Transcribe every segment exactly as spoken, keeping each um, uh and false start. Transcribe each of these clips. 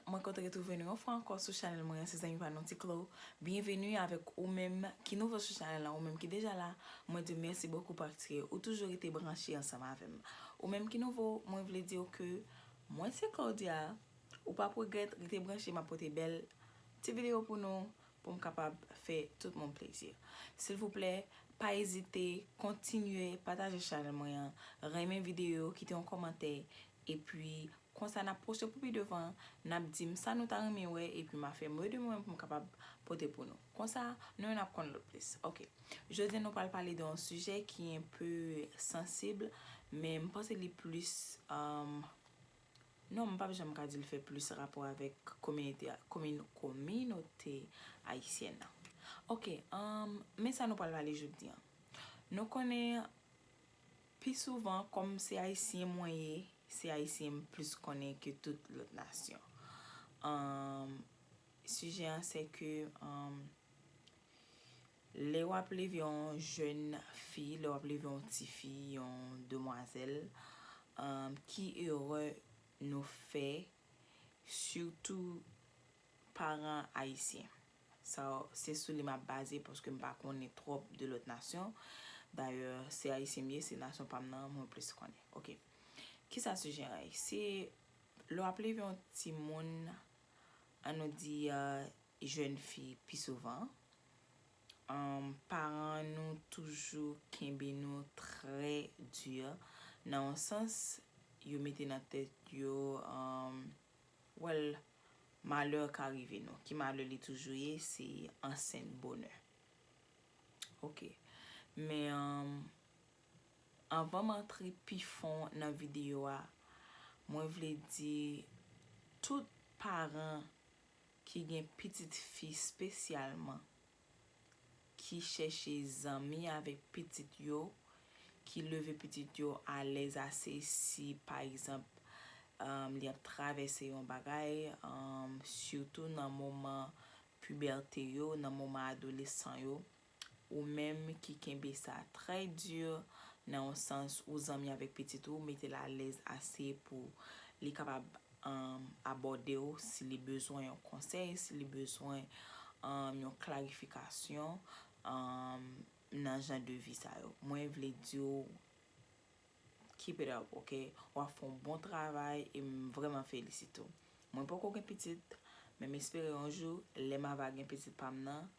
Mwen kontan retwouve nou yon fwa ankò sou chanèl mwen an, se zanmi pa nou Ti Clo. Byenveni avèk ou menm ki nouvo sou chanèl la, ou menm ki deja la, mwen di w mèsi bokou paske ou toujou rete branche ansanm avè m. Ou menm ki nouvo, mwen vle di w ke mwen se Claudia, ou p ap regrèt, rete branche, m ap pote bèl ti videyo pou nou, pou m kapab fè tout moun plezi. Silvouplè, pa ezite, kontinye pataje chanèl mwen an, renmen videyo, kite yon kòmantè, epi konsa n ap pwoche pou pi devan, n ap di m sa nou ta renmen wè, epi m a fè mwen de mwen pou m kapab pote pou nou. Konsa, nou youn ap konn lòt plis. Ok. Jodi a nou pral pale de yon sijè ki enpe sansib, men m panse li plis, um, non, m p ap janm ka di l fè plis rapò avèk kominote, komin-, kominote ayisyèn nan. Ok, um, men sa nou pral pale jodi a. Nou konnen pi souvan, kòm se ayisyen mwen ye, se ayisyen m plis konnen ke tout lòt nasyon. Um, sijè an se ke, um, lè w ap leve yon jèn fi, lè w ap leve yon ti fi, yon demwazèl, um, ki erè nou fè, sitou paran ayisyen. Sa, se sou li m ap baze paske m pa konnen twòp de lòt nasyon. Dayè, se ayisyen m ye, se nasyon pa m nan mwen plis konnen. Ok. Kisa sijè an ye? Se lè w ap leve yon timoun, ann nou di, euh, jèn fi pi souvan, um, paran nou toujou kenbe nou trè di nan yon sans, yo mete nan tèt yo, um, well, malè ka rive nou. Ki malè li toujou ye? Se ansent bonè. Ok. Men, um, anvan m antre pi fon nan videyo a, mwen vle di tout paran ki gen pitit fi espesyalman, ki chèche zanmi avèk pitit yo, ki leve pitit yo alèz ase si, pa egzanp, um, li ap travèse yon bagay, um, sitou nan moman pibète yo, nan moman adolesan yo, ou menm ki kenbe sa trè di nan yon sans ou zanmi avèk pitit ou, mete l alèz ase pou li kapab, um, abòde w si li bezwen yon konsèy, si li bezwen, um, yon klarifikasyon, um, nan jan de vi sa yo. Mwen vle di w, keep it up, ok? W ap fè yon bon travay e m vrèman felisite w. Mwen poko gen pitit, men m espere yon jou, lè m ava gen pitit pa m nan,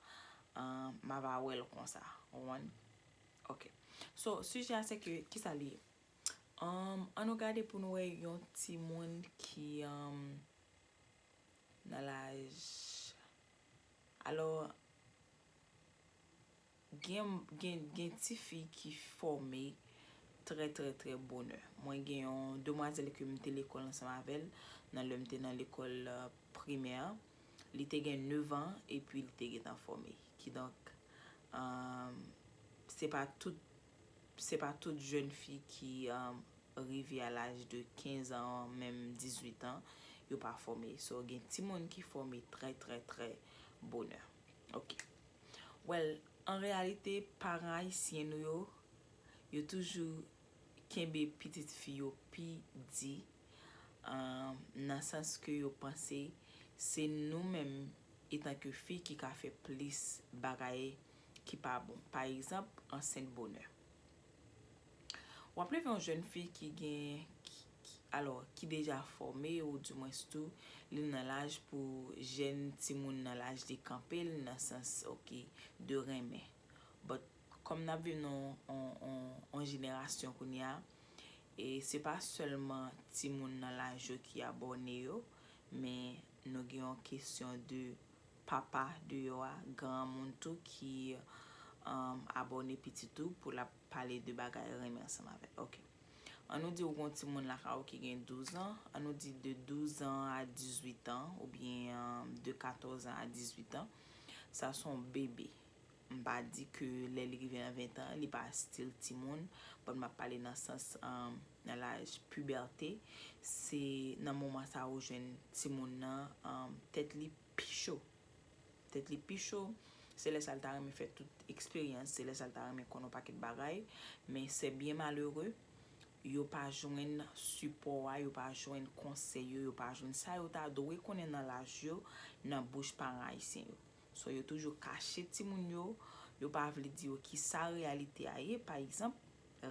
ah, m ava wè l konsa. Ou konprann? Ok. So, sijè a se ke, kisa li ye? Um, ann nou gade pou nou wè yon timoun ki, um, nan laj. Alò, gen, gen, gen tifi ki fòme trè, trè, trè bonè. Mwen gen yon demwazèl ke m te lekòl ansanm avè l, nan lè m te nan lekòl, euh, primè. Li te gen nèf an, epi li te gentan fòme. Kidonk, um, se pa tout, se pa tout jèn fi ki, um, rive a laj de kenz an, menm dizuit an, yo pa fòme. So, gen timoun ki fòme trè, trè, trè bonè. Ok. Well, an reyalite, paran ayisyen nou yo, yo toujou kenbe pitit fi yo pi di, um, nan sans ke yo panse se nou menm, etanke fi, ki ka fè plis bagay ki pa bon. Pa egzanp, ansent bonè. W ap leve yon jèn fi ki gen, ki, ki, alò, ki deja fòme, ou dimwens tou, li nan laj pou jèn timoun nan laj li kanpe l, nan sans, ok, de renmen. But, kòm n ap viv nan yon, yon, yon, yon jenerasyon kounye a, e se pa sèlman timoun nan laj yo ki abòne yo, men nou gen yon kesyon de papa deyò a, granmoun tou ki, um, abòne pitit ou pou l ap pale de bagay renmen ansanm avè l. Ok. Ann nou di ou gen yon timoun lakay ou ki gen douz an, ann nou di de douz an a dizuit an, oubyen, um, de katòz an a dizuit an. Sa se yon bebe. M pa di ke lè li rive nan ven an, li pa still timoun, but m ap pale nan sans, um, nan laj pibète. Se nan moman sa ou jwenn timoun nan, um, tèt li pi cho. Tèt li pi cho, se lè sa l ta renmen fè tout eksperyans, se lè sa l ta renmen konn yon pakèt bagay, men se byen malere, yo pa jwenn sipò a, yo pa jwenn konsèy yo, yo pa jwenn sa yo ta dwe konnen nan laj yo, nan bouch paran ayisyen yo. So, yo toujou kache timoun yo, yo pa vle di yo kisa reyalite a ye. Pa egzanp,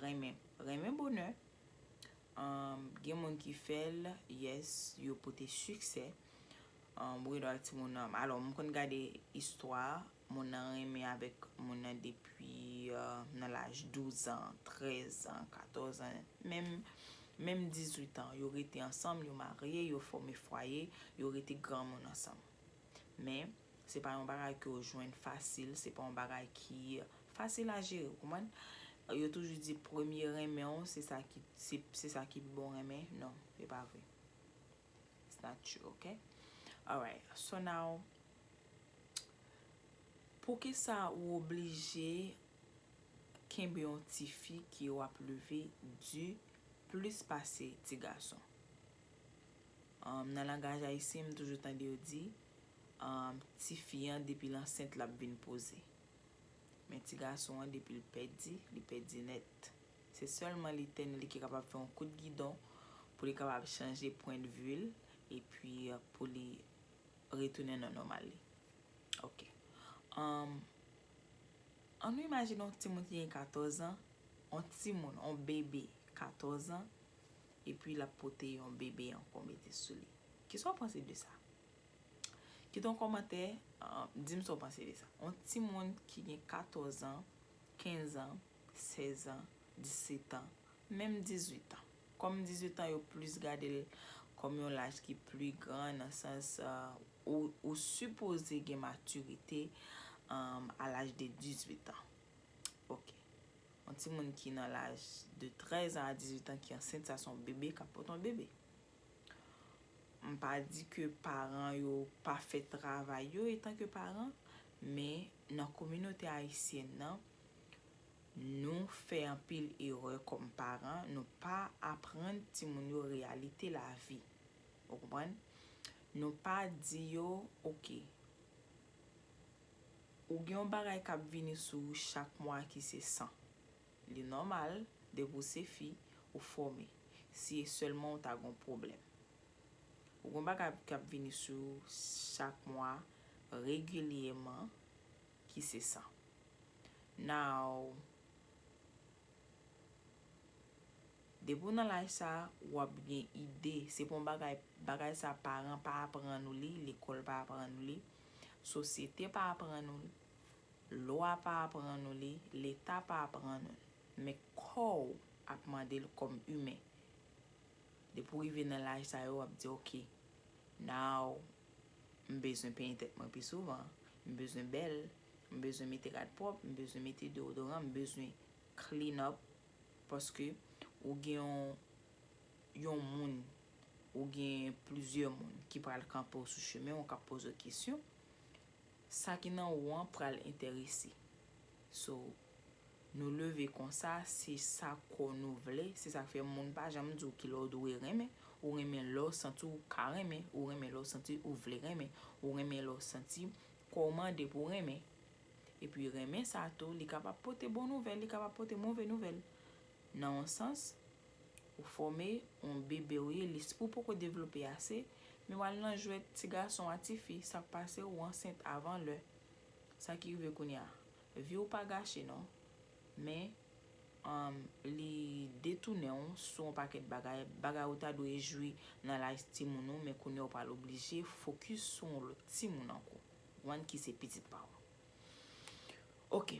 renmen, renmen bonè. Um, gen moun ki fè l, yes, yo pote siksè. Um, wi, lè timoun nan, alò, m konn gade istwa, moun nan renmen avèk moun nan depi, uh, nan laj douz an, trèz an, katòz an, menm, menm dizuit an. Yo rete ansanm, yo marye, yo fòme fwaye, yo rete granmoun ansanm. Men, se pa yon bagay ke w jwenn fasil, se pa yon bagay ki fasil a jere, w konprann? Yo toujou di premye renmen w, se sa ki, se, se sa ki pi bon renmen. Non, se pa vre. It's not true, ok? Alright, so now, poukisa ou oblije kenbe yon ti fi ke w ap leve di plis pase ti gason? Um, nan langaj ayisyen, m toujou tande yo di, um, ti fi an, depi l ansent, l ap vin poze. Men ti gason an, depi l pèdi, li pèdi nèt. Se sèlman Letènèl ki kapab fè yon kout gidon pou li kapab chanje pwennvi l, epi, uh, pou li retounen nan nòmal li. Ok. Um, ann nou imajine yon timoun ki gen katòz an, yon timoun, yon bebe katòz an, epi l ap pote yon bebe ankò mete sou li. Kisa w panse de sa? Kite yon kòmantè, uh, di m sa w panse de sa. Yon timoun ki gen katòz an, kenz an, sèz an, disèt an, menm dizuit an. Kòm dizuit an, yo plis gade l kòm yon laj ki pli gran, nan sans, uh, ou, ou sipoze gen matirite, um, a laj de dizuit an. Ok. Yon timoun ki nan laj de trèz an a dizuit an ki ansent, sa se yon bebe k ap pote yon bebe. M pa di ke paran yo pa fè travay yo etanke paran, men nan kominote ayisyèn nan, nou fè anpil erè kòm paran, nou pa aprann timoun yo reyalite lavi. Ou konprann? Nou pa di yo, ok, ou gen yon bagay k ap vini sou ou chak mwa ki se san. Li nòmal, depi w se fi, ou fòme. Si e sèlman ou ta gen yon pwoblèm. Ou gen yon bagay k ap vini sou ou chak mwa, regilyèman, ki se san. Now, depi w nan laj sa, w ap gen ide. Se pa yon bagay, bagay sa paran pa aprann ou li, lekòl pa aprann ou li, sosyete pa aprann ou li, lwa pa aprann ou li, leta pa aprann ou li. Men kò w ap mande l kòm imen. Depi w rive nan laj sa yo, w ap di, ok, now, m bezwen penyen tèt mwen pi souvan, m bezwen bèl, m bezwen mete rad pwòp, m bezwen mete deodoran, m bezwen clean up, paske ou gen yon, yon moun, ou gen plizyè moun ki pral kanpe w sou chemen w, k ap poze w kesyon. Sa ki nan ou an pral enterese. So, nou leve konsa, se sa kò nou vle, se sa k fè moun pa janm di w kilè w dwe renmen. Ou renmen lè w santi w ka renmen, ou renmen lè w santi ou vle renmen, ou renmen lè w santi kò w mande pou w renmen. Epi renmen sa tou, li kapab pote bon nouvèl, li kapab pote move nouvèl. Nan yon sans, ou fòme yon bebe w ye, lespri w poko devlope ase, men w al nan jwèt ti gason a ti fi, sa k pase ou ansent avan lè. Sa ki rive kounye a? Vi w pa gache non, men, um, li detounen w sou yon pakèt bagay, bagay ou ta dwe jwi nan laj timoun ou, men kounye a w pral oblije fokis sou yon lòt timoun ankò, one ki se pitit pa w. Ok.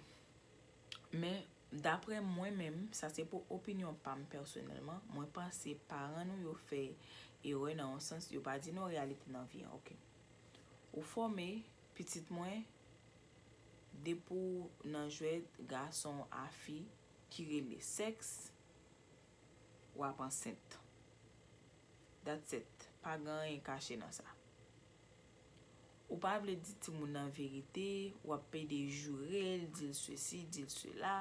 Men, daprè mwen menm, sa se pou opinyon pa m pèsonèlman, mwen panse paran nou yo fè erè nan yon sans, yo pa di nou reyalite nan vi an, ok. Ou fòme pitit mwen, depi w nan jwèt gason a fi ki rele sèks, w ap ansent. That's it. Pa gen anyen kache nan sa. Ou pa vle di timoun nan verite, w ap pede joure l, di l sesi, di l sela.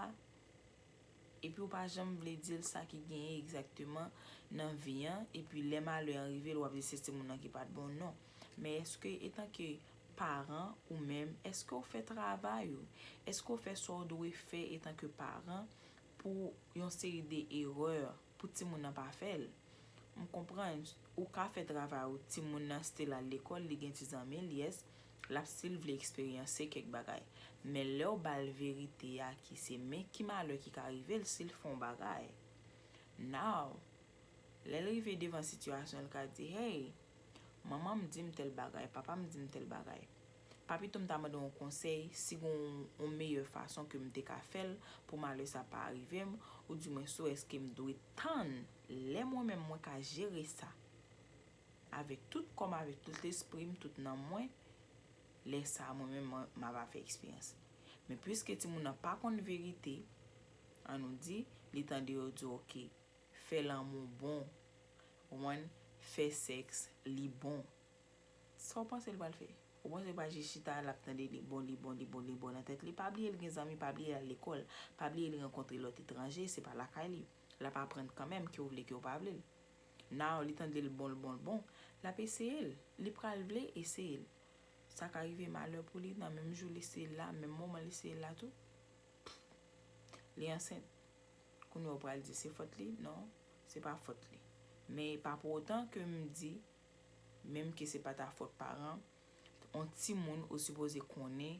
Epi w pa janm vle di l sa ki genyen egzakteman nan vi an, epi lè malè an rive l, w ap di se timoun nan ki pa t bon, non. Men èske etanke paran ou menm, èske w fè travay ou? Èske w fè sa w dwe fè etanke paran pou yon seri de erè, pou timoun nan pa fè l. M konprann, ou ka fè travay ou, timoun nan still al lekòl, li gen ti zanmi l, yes, l ap still vle eksperyanse kèk bagay. Men lè w ba l verite a ki se men ki malè ki ka rive l si l fè yon bagay. Now, lè l rive devan sitiyasyon, l ka di, hey, manman m di m tèl bagay, papa m di m tèl bagay. Pa pito m ta mande w yon konsèy, si gen yon, yon meyè fason ke m te ka fè l pou malè sa pa rive m, oudimwen si èske m dwe tann lè mwen menm mwen ka jere sa avèk tout kò m, avèk tout lespri m, tout nanm mwen, lè sa a mwen menm mwen, m ava fè eksperyans. Men piske timoun nan pa konn verite, an nou di, li tande yo di, oke, fè lanmou bon, ou konprann, fè sèks, li bon. Sa w panse l pral fè? Ou panse l pral jis chita, l ap tande li bon, li bon, li bon, li bon nan tèt li? Pa bliye l gen zanmi, pa bliye l al lekòl, pa bliye li rankontre lòt etranje, se pa lakay li. L ap aprann kanmenm, ke w vle, ke w pa vle l. Now, li tande l bon, l bon, l bon, l ap eseye l. Li pral vle eseye l. Sa ka rive malè pou li, nan menm jou l eseye l la, menm moman l eseye l la tou, li ansent. Kounye a w pral di se fòt li? Non, se pa fòt li. Men pa pou otan ke m di, menm ke se pa ta fòt paran, yon timoun ou sipoze konnen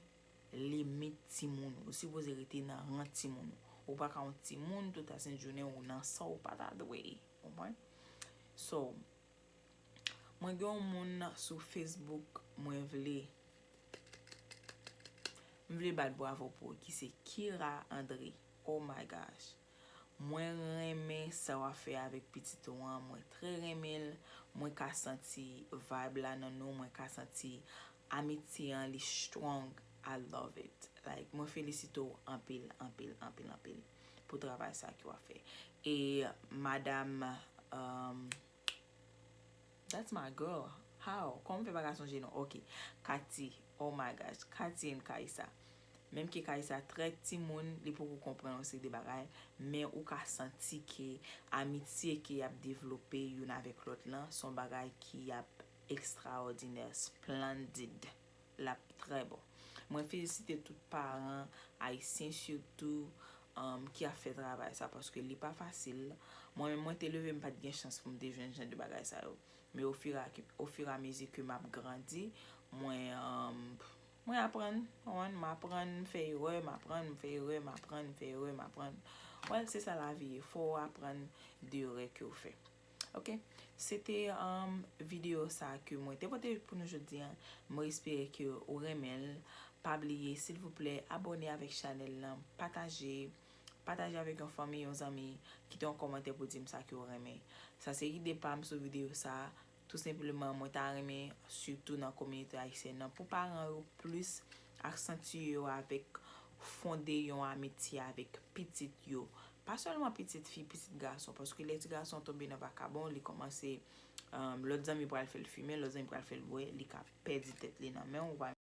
limit timoun, ou sipoze rete nan ran timoun. Ou pa ka yon timoun tout a sent jounen ou nan sa w pa ta dwe, konprann? So, mwen gen yon moun sou Facebook, mwen vle, m vle bat bravo pou ou, ki se Kira André. Oh my gosh. Mwen renmen sa w ap fè avèk pitit ou an, mwen trè renmen l, mwen ka santi vibe la nan nou, mwen ka santi amitye an li strong, I love it. Like, mwen felisite w anpil, anpil, anpil, anpil pou travay sa ke w ap fè. E madam, um, that's my girl. How? Kòman m fè pa ka sonje non? Ok. Kati. Oh my gosh. Kati and Kaisa. Menm ke Kaisa trè timoun, li poko konprann yon seri de bagay, men ou ka santi ke amitye ke y ap devlope youn avèk lòt lan, se yon bagay ki ap ekstraòdinè, splendid. L ap trè bon. Mwen felisite tout paran ayisyen sitou, um, ki ap fè travay sa, paske li pa fasil. Mwen menm, mwen te leve, m pa t gen chans pou m te jwenn jan de bagay sa yo. Men ofiramezu ke m ap grandi, mwen, um, mwen aprann, w konprann, m aprann, m fè erè, m aprann, m fè erè, m aprann, m fè erè, m aprann. Well, se sa lavi ye, fò w aprann de erè ke w fè. Ok, se te, um, videyo sa ke mwen te pote pou nou jodi a. Mwen espere ke ou renmen l. Pa bliye, silvouplè, abòne avèk chanèl lan, pataje, pataje avèk yon fanmi, yon zanmi, kite yon kòmantè pou di m sa ke ou renmen. Sa se ide pa m sou videyo sa. Tou senpleman, mwen ta renmen, sitou nan kominote ayisyèn nan, pou paran yo plis aksantye yo avèk fonde yon amitye avèk pitit yo. Pa sèlman pitit fi, pitit gason, paske lè ti gason tonbe nan vakabon, li kòmanse, um, lòt zanmi pral fè l fimen, lòt zanmi pral fè l bwè, li ka pèdi tèt li nan men w, ou pa